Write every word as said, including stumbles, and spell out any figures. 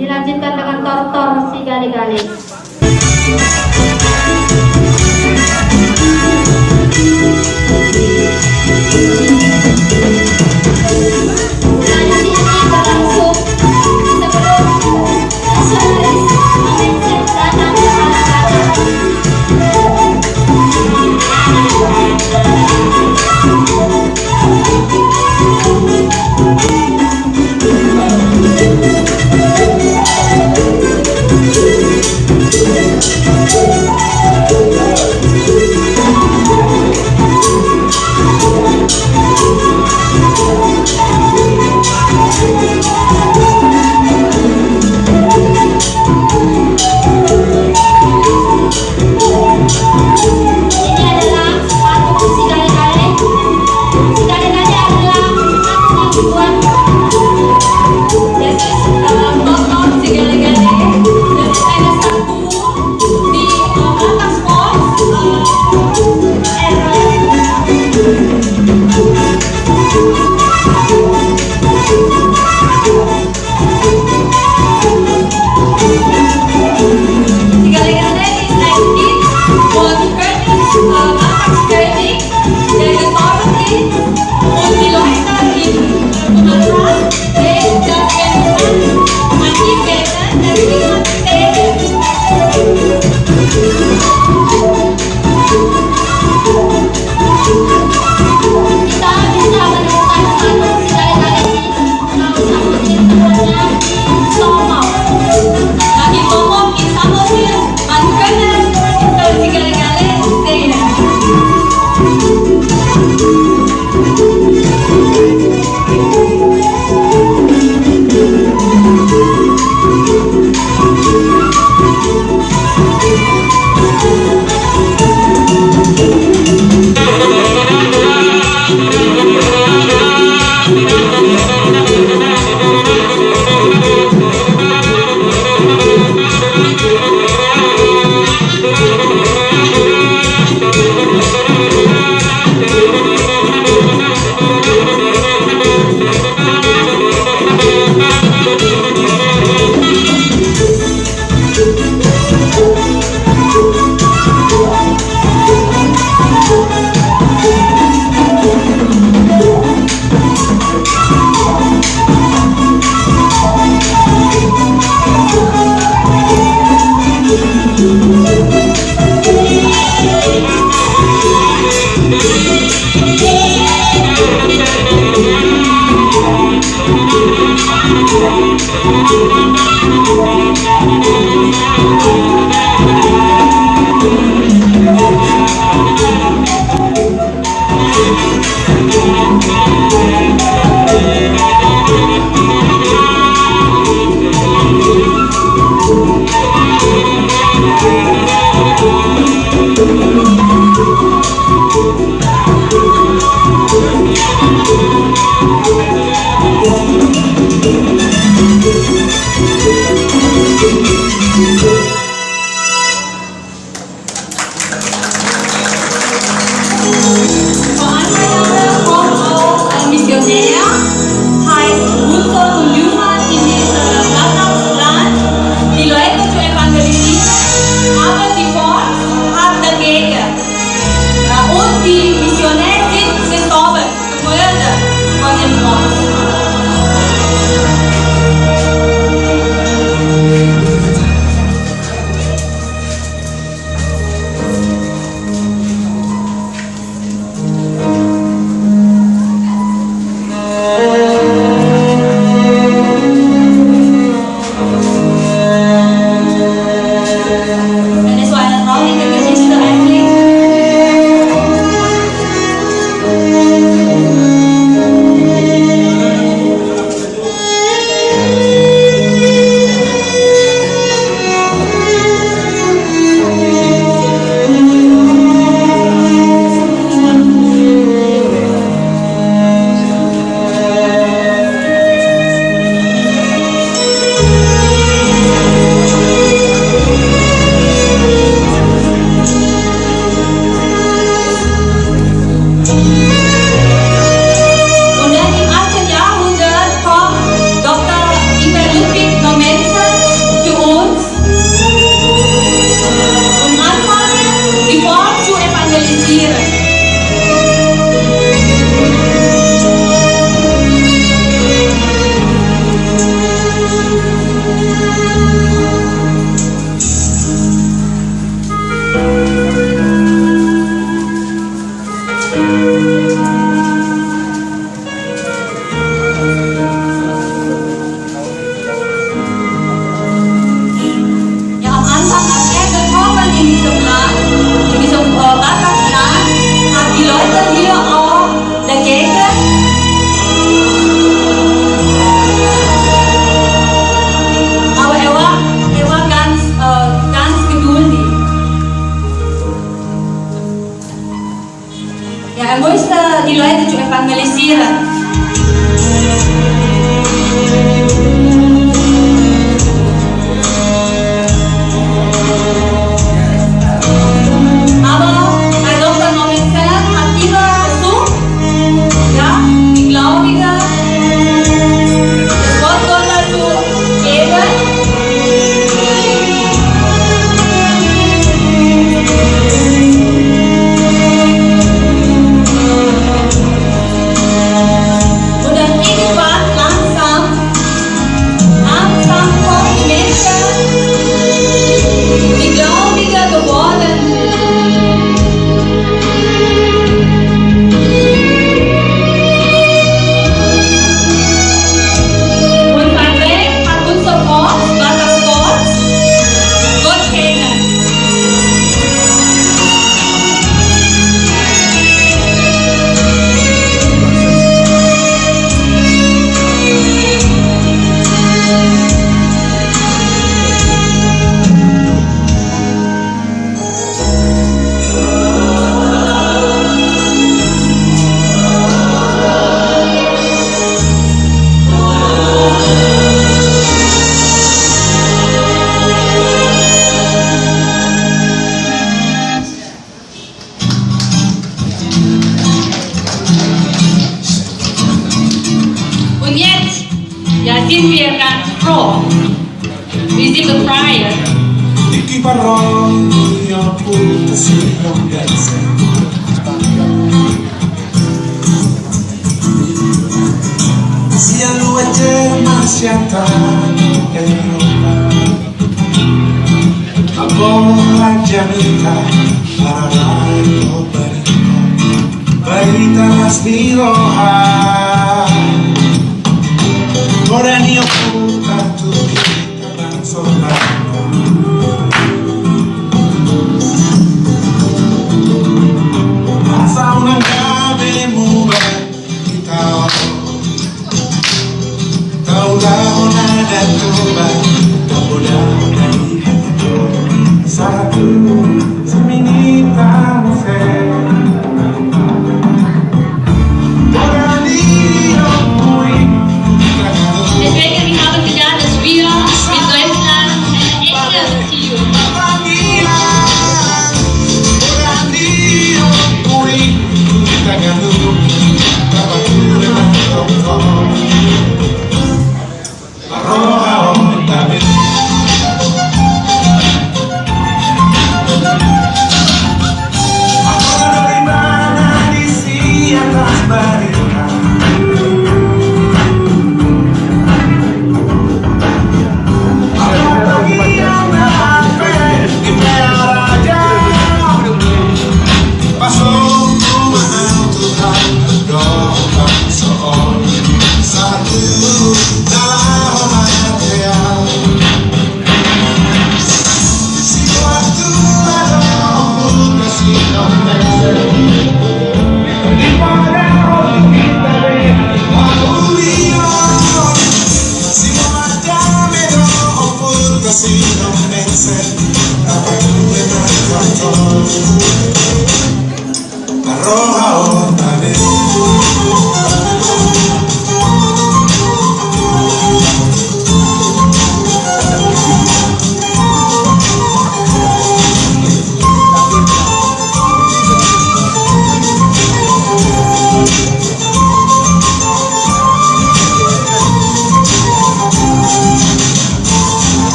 Dilanjutkan dengan tortor si Gale-gale. Ini adalah sepatu si Gale-gale. Si Gale-gale adalah sepatu yang dibuat khusus, eh, untuk si Gale-gale. Jadi, ada satu di, eh, Batak Sports, eh, era. Missionär heißt Husson und Jümmern in, äh, Batak Land, die Leute zu evangelisieren, aber die Forst hat dagegen. Äh, und die Missionäre sind gestorben, getötet worden. Wenn es so eine traurige Geschichte eigentlich. Und dann im achten Jahrhundert kommt Doktor Ingwer Ludwig Nommensen zu uns und anfangen, die Forst zu evangelisieren. Ja, am Anfang, als er gekommen in diesem Land, in diesem, äh, Batak Land, hat die Leute hier auch dagegen. Aber er war, er war ganz, äh, ganz geduldig. Ja, er musste die Leute zu evangelisieren. Aber Herr Doktor Nommensen hat immer versucht, ja, die Gläubigen das Wort Gottes zu geben. Und dann irgendwann langsam, langsam kommen die Menschen, die gläubiger geworden sind. Und seitdem hat unser Volk, Batak Volk, Gott kennen. Und jetzt, ja, sind wir ganz froh. Wir sind befreit. Di parrohia putus si Indonesia. Sian luat Jerman, sian tano Eropa. Apo aja mita, pararai obarita, barita las di roha. Ora ni oku tatu kita bangso bangso.